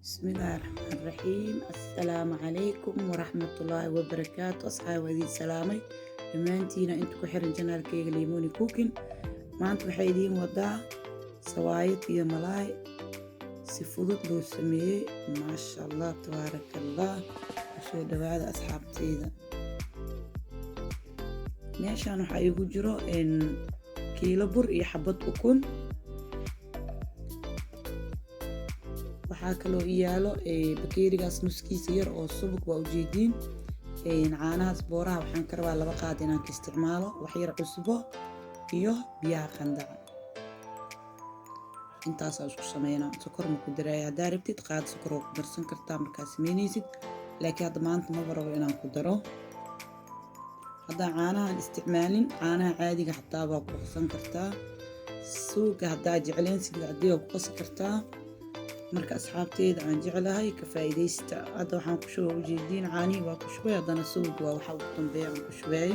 Bismillaahi Raxmaani Raxiim. Assalaamu calaykum waraxmatullaahi wabarakaatu. Asxaab, waa idiin salaamay dhammaantiina inta ku xiran channelkeyga Limoni Cooking. Maanta waxay idiin wadaa sawaayad iyo malaay si fudud loo sameeyey. Maasha Allah, tabaaraka Allah. Kusoo dhawaada, asxaabteyda. Meeshaan waxaa iigu jiro kiilo bur iyo xabad ukun. Waxaa kaloo ii yaalo bakeerigaas nuskiisa yar oo subag, waa ujeediin. Caanahaas booraha waxaan ka rabaa 2 qaad inaan ka isticmaalo, wax yar cusbo iyo biyaha qandaca. Intaasaa isku sameynaa, sokor ma ku daraaya. Haddaa rabtid, qaad sokor waa ku darsan kartaa markaa sameynaysid, laakiin hadda maanta maba rabo inaan ku daro. Haddaa caanahan isticmaalin, caanaha caadiga xataa waa ku qasan kartaa. Suuga haddaa jecleen, sida cadii waa ku qasi kartaa. Marka asxaabteyda aan jeclahay, ka faa'iidaysta. Hadda waxaan ku shubay, ujeediin, caanihii waa ku shubay. Haddana suuga waa waxa ugu dambeeya aan ku shubayay.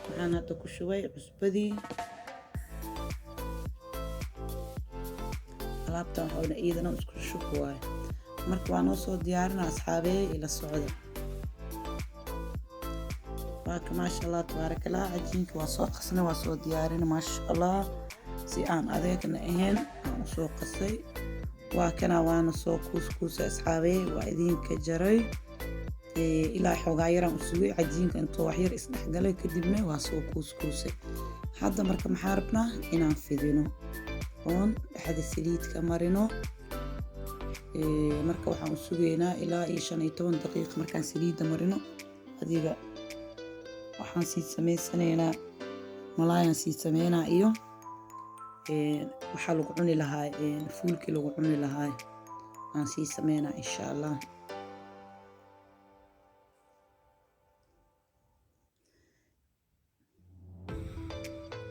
Waxaan hadda ku shubay cusbadii. Alaabtan waxaa iyadana isku shub waaye. Marka waa noo soo diyaarina, asxaabey, ila socda. Waaka, maasha Allah, tabaaraka Allah. Cajiinka waa soo qasnay, waa soo diyaarina, maasha Allah. Si aan adeegna ahayn aan usoo qasay. Waa kana, waana soo kuuskuusay, asxaabey, waa idinka jaray. Ilaa xoogaa yaraan u sugay cajiinka intuu wax yar isdhexgalay, kadibna waa soo kuuskuusay. Hadda marka maxaa rabnaa? Inaan fidino oon dhexda saliidka marino. Marka waxaan u sugaynaa ilaa iyo 15 daqiiqa. Markaan saliidda marino, adiga waxaan sii samaysanaynaa malaayaan sii sameynaa iyo waxaa lagu cuni lahaa, fuulkii lagu cuni lahaa aan sii sameynaa, insha Allah.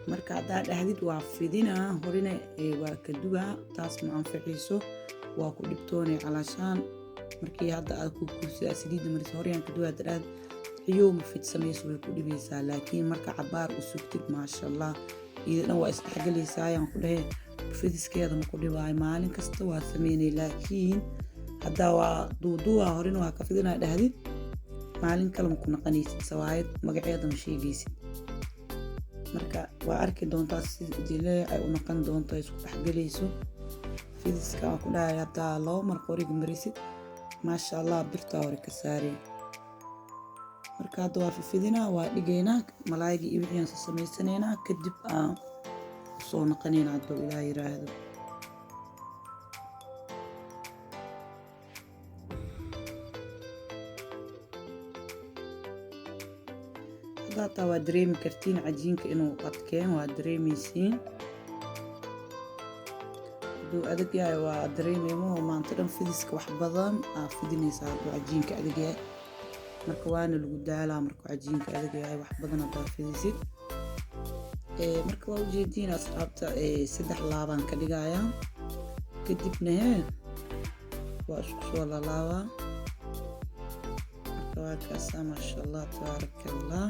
Marka haddaa dhahdid waa fidinaa, horina waa ka duwaa, taas ma anficayso, waa ku dhibtoonay. Calaashaan markii hadda aad ku kuusidaa saliidda marisa, horyaan ka duwaa hadda dhahd, ciyow ma fidsamayso, way ku dhibaysaa. Laakiin marka cabaar u sugtid, maasha Allah, iyada dhan waa isdhexgalaysaa, ayaan ku dhahay, fidiskeeda ma ku dhibaayo. Maalin kasta waa sameynay. Laakiin haddaa waa duuduwaa, horina waa ka fidinaa dhahdid, maalin kale ma ku naqanaysid, sawaayad magaceeda ma sheegaysid. Marka waa arki doontaa si jileec ay u noqon doonto, isku dhexgalayso fidiska. Waan ku dhahay, haddaa 2 mar qoriga marisid, maasha Allah, birtaa hore ka saarey. Marka hadda waa fifidinaa, waa dhigaynaa malaayga iyo wixii aan soo samaysanaynaa, kadib aan usoo noqonaynaa, hadduu Ilaah yiraahdo. Hadda hataa waa dareemi kartiin cajiinka inuu adkeen, waa dareemeysiin. Hadduu adag yahay waa dareemeymo, maanta dhan fidiska wax badan aa fidinaysaa hadduu cajiinka adag yahay. Marka waana lagu daalaa markuu cajiinka adag yahay, wax badan haddaa fidisid. Marka waa ujeediin, asxaabta, 3 laabaan ka dhigayaa, kadibna hee waa isku soo lalaabaa. Marka waa kaasaa, maasha Allah, tabaaraka Allah.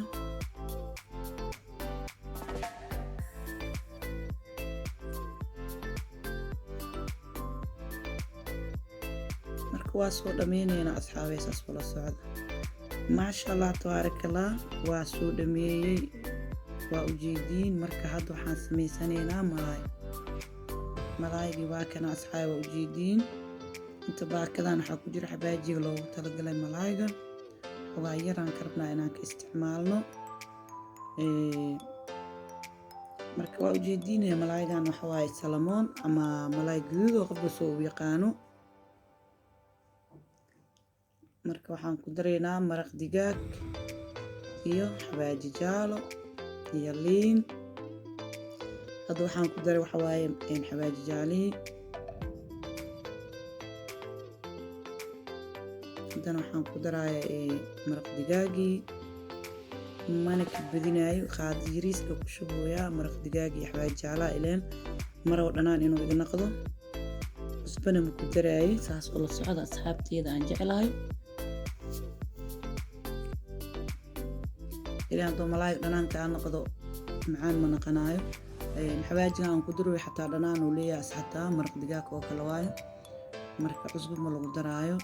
Marka waa soo dhameyneynaa, asxaabey, saas ula socda. Maasha Allah, tabaaraka Allah, waa soo dhameeyey, waa ujeediin. Marka hadda waxaan samaysanaynaa malaay. Malaaygii waa kana, asxaab, waa ujeediin. Inta baakadan waxaa ku jira xabaajiga loogu talagalay malaayga. Xogaa yaraan ka rabnaa inaan ka isticmaalno. Marka waa ujeediin, malaaygan waxa waaye salamoon ama malaay guduud oo qofka soo u yaqaano. Marka waxaan ku daraynaa maraq digaag iyo xabaaji jaalo iyo liin. Hadda waxaan ku daray waxa waaye xabaaji jaalihii. Haddana waxaan ku darayaa maraq digaagii, mana ka badinaayo, qaad yariis la ku shubooyaa maraq digaag iyo xabaaji jaalaha, ileen maroo dhanaan inuu iga noqdo. Cusbana ma ku daraayay. Saas oo la socda, asxaabteeda aan jeclahay. Ilaan hadduu malaayga dhanaanka aa noqdo, macaan ma noqonaayo. Xawaajiga aan ku daroy xataa dhanaan uu leeyahay, xataa maraq digaag oo kale waayo. Marka cusbo ma lagu daraayo.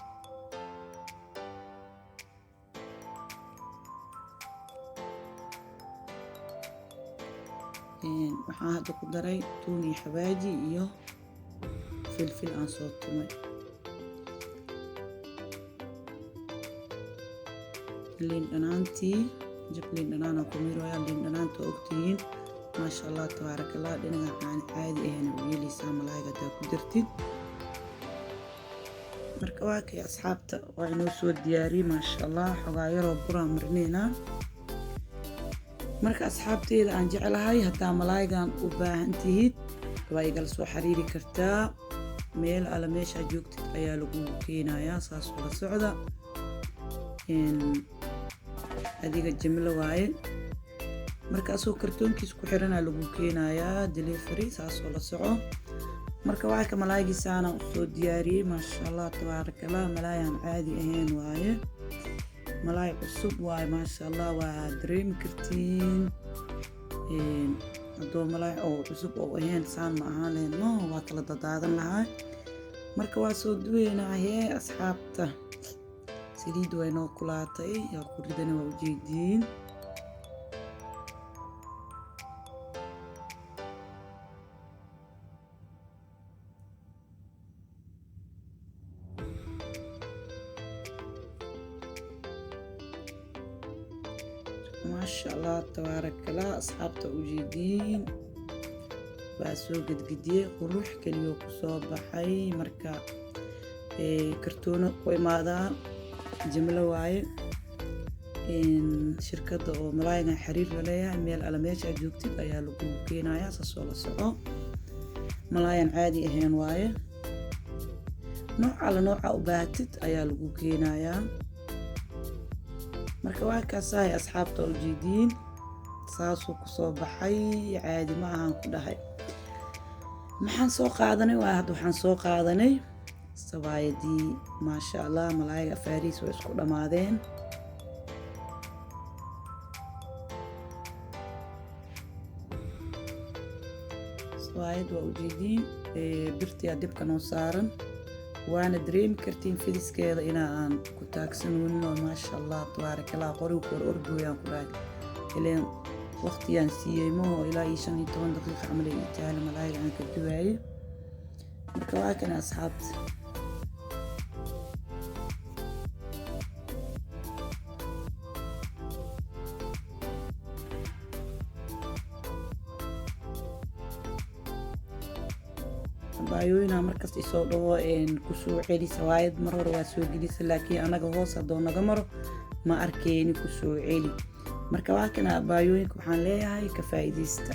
Waxaan hadda ku daray tuun iyo xawaaji iyo filfil aan soo tumay. Liin dhanaantii, jab liin dhanaanaan ku miirooyaa. Liin dhanaanta waa ogtihiin, maasha Allah tabaaraka Allah, dhinaca aan caadi ahayna u yeelaysaa malaayga haddaa ku dartid. Marka waa kay asxaabta, waa inoo soo diyaariyey, maasha Allah. Xogaa yaroo buraan marineynaa. Marka asxaabteeda aan jeclahay, haddaa malaaygan u baahan tihid waa igala soo xiriiri kartaa. Meel alla meeshaa joogtid ayaa lagu keenayaa, saas ula socda. Adiga jimlo waaye. Marka asoo kartoonkiis ku xiranaa lagu keenayaa, delivery, saasoo la soco. Marka waa ka malaagiisaana usoo diyaariyey, maasha Allah tabaaraka Allah. Malaayaan caadi ahayn waaye, malaay cusub waaye, maasha Allah. Waa dareemi kartiin haddoo malaay oo cusub oo ahayn saan ma ahaan lahayn, no, waa kala dadaadan lahaa. Marka waa soo duweynaa hee asxaabta. Saliid way noo kulaatay, yaa ku ridana, waa ujeediin. Maasha Allah tabaarakallah, asxaabta ujeediin, waa soo gedgediyey, qurux keliyoo kusoo baxay. Marka kartoono ku imaadaa, jimlo waaye. Shirkadda oo malaaygan xiriir la leeyahay, meel alla meesha aad joogtid ayaa lagu keenayaa, saasoo la soco. Malaayan caadi ahayn waaye, nooc alla nooca u baahatid ayaa lagu keenayaa. Marka waa kaasahay asxaabta ujeediin, saasuu kusoo baxay, caadi ma ahaan ku dhahay. Maxaan soo qaadanay? Waa hadda waxaan soo qaadanay sabaayadii, maasha Allah. Malaayiga afaariis way isku dhammaadeen. Sabaayad waa ujeediin, birtiyaa dibka noo saaran, waana dareemi kartiin fidiskeeda inaa aan ku taagsanoonin oo maasha Allah tabaaraka Allah. Qoriga ku hor ordooyaan ku dhahay, ileen waqtiyaan siiyey maho, ilaa iyo 15 daqiiqa camal ay ii taala malaayiga aan ka duwaayey. Marka waa kana asxaabta. Baayooyinaa markasta isoo dhawo kusoo celi sawaayad, mar hore waa soo gelisa, laakiin anaga hoos haddoo naga maro ma arkeyni, kusoo celi. Marka waa kana baayooyinka, waxaan leeyahay ka faa'iidaysta.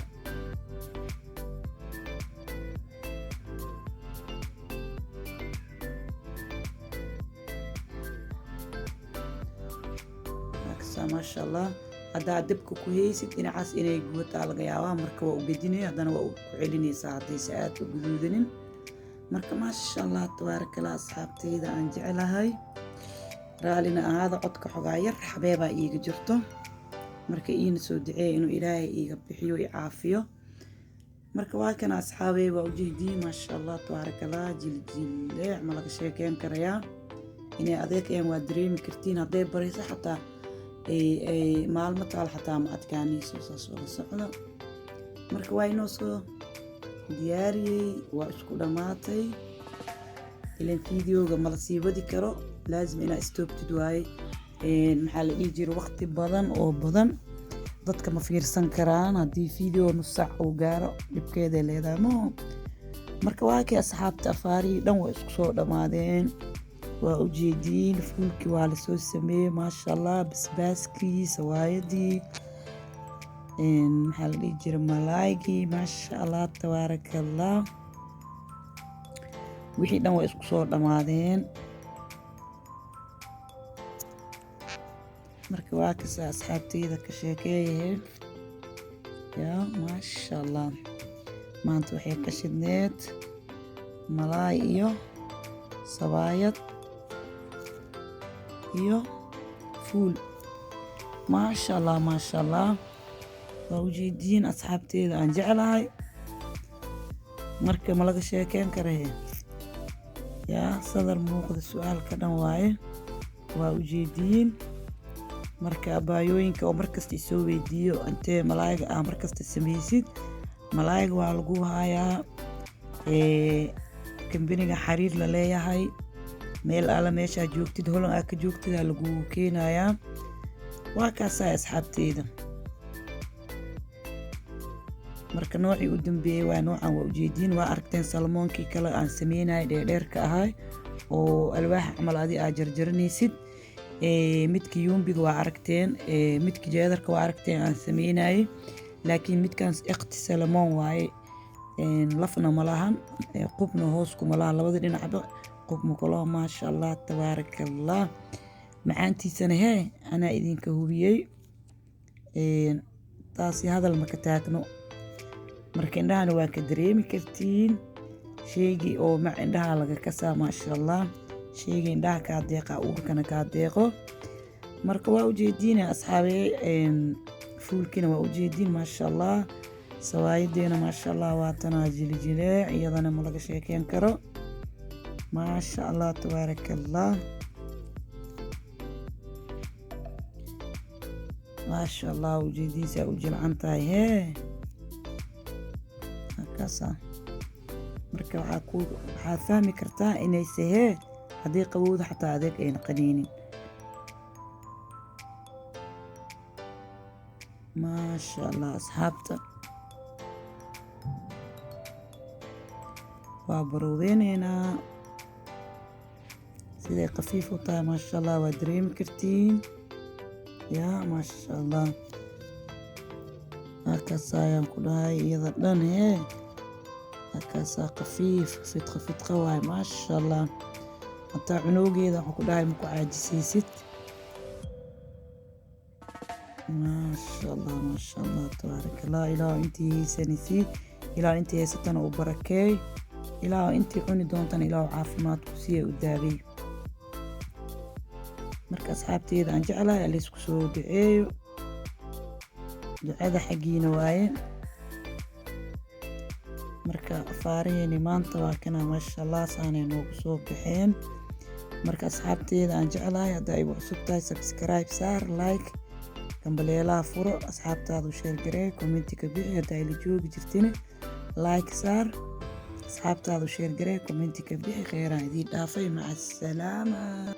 Maasha Allah, haddaa dabka ku haysid dhinacaas inay gubataa laga yaabaa. Marka waa u gedinaya, haddana waa ku celinaysaa haddayse aad u guduudanin. Marka maasha Allah tabaarakallah, asxaabtayda aan jeclahay, raalina ahaada, codka xogaa yar xabeebaa iiga jirto. Marka iina soo duceeya inuu Ilaahay iiga bixiyo, i caafiyo. Marka waa kana asxaabey, waa ujeediin, maasha Allah tabaarakallah. Jiljileec ma laga sheekeyn karayaa, inay adeeg waa dareemi kartiin. Hadday barayso xataa ay maalmo taal xataa ma adkaanayso, saas oo la socda. Marka waa inoo soo diyaariyey, waa isku dhammaatay. Ilan videoga mala sii wadi karo, laazim inaa istoobtid waaye. Maxaa la dhihi jiray, waqti badan oo badan dadka ma fiirsan karaan haddii video nus saac uu gaaro, dhibkeeday leedahay maho. Marka waa kay asxaabta, afaarihii dhan waa isku soo dhammaadeen, waa ujeediin. Fuulkii waa lasoo sameeyey, maasha Allah, basbaaskii, sawaayadii, maxaa la dhihi jiray, malaaygii, maasha Allah tabaaraka Allah, wixii dhan waa isku soo dhammaadeen. Marka waa kasa asxaabteyda, ka sheekeeyahe yaa, maasha Allah. Maanta waxay ka shidneed malaay iyo sabaayad iyo fuul, maasha Allah, maasha Allah. Waa ujeediin asxaabteeda aan jeclahay. Marka ma laga sheekeyn karahe? Yaa sadar muuqda su-aalka dhan waaye, waa ujeediyiin. Marka abaayooyinka oo markasta isoo weydiiyo intee malaayga ah markasta samaysid, malaayga waa lagu hayaa kambaniga xariir la leeyahay. Meel alla meeshaa joogtid, Holan aa ka joogtid, aa lagu keenayaa. Waa kaasaa, asxaabteyda. Marka noocii u dambeeyey waa noocan, waa ujeediin, waa aragteen. Salmoonkii kale aan sameynay dheerdheerka ahay oo alwaax camal adi aa jarjaranaysid, midka yuumbiga waa aragteen, midka jeedarka waa aragteen aan sameynayay, laakiin midkan iqti salmon waaye. Lafna ma lahan, qubna hoos kuma lahan, labada dhinacba qub makulaha. Maasha Allah, tabaaraka Allah. Macaantiisana hee anaa idinka hubiyey, taasi hadal maka taagno. Marka indhahana waa ka dareemi kartiin sheygii oo mac indhaha laga kasaa. Maasha Allah, sheyga indhaha kaa deeqa, uurkana kaa deeqo. Marka waa ujeediina, asxaabey, fuulkiina waa ujeediin. Maasha Allah, sawaayadeena maasha Allah waa tanaa jilijileec, iyadana ma laga sheekeyn karo. Maasha Allah, tabaaraka Allah. Maasha Allah, ujeediinsaa u jilcan tahay hee, halkaasa. Marka waxaad fahmi kartaa inayse hee haddii qabowda xataa adeeg ayna qaniinin. Maasha Allah, asxaabta, waa baroweyneynaa siday khafiif u tahay. Maasha Allah, waa dareemi kartiin yaa. Maasha Allah, halkaas ayaan ku dhahay iyada dhan hee, halkaasaa khafiif fidqa fidqa waaye. Maasha Allah, hataa cunoogeeda waxaan ku dhahay maku caajisaysid. Maasha Allah, maasha Allah, tabaaraka Allah. Ilaah intii haysanaysid, Ilaah intii haysatana u barakeey, Ilaah intii cuni doontana Ilaah caafimaad ku siiya, u daawey. Marka asxaabteyda aan jeclahay, laysku soo duceeyo, ducada xaggiina waaye. Marka afaaraheeni maanta waa kana, maasha Allah, saanay noogu soo baxeen. Marka asxaabteyda aan jeclahay, hadda igu cusub tahay, subscribe saar, like, gambaleelaha furo, asxaabtaada u share garee, commenti ka bixi. Hadda ila joogi jirtina, like saar, asxaabtaada u share garee, commenti ka bixi. Kheyraan idiin dhaafay, maca asalaama.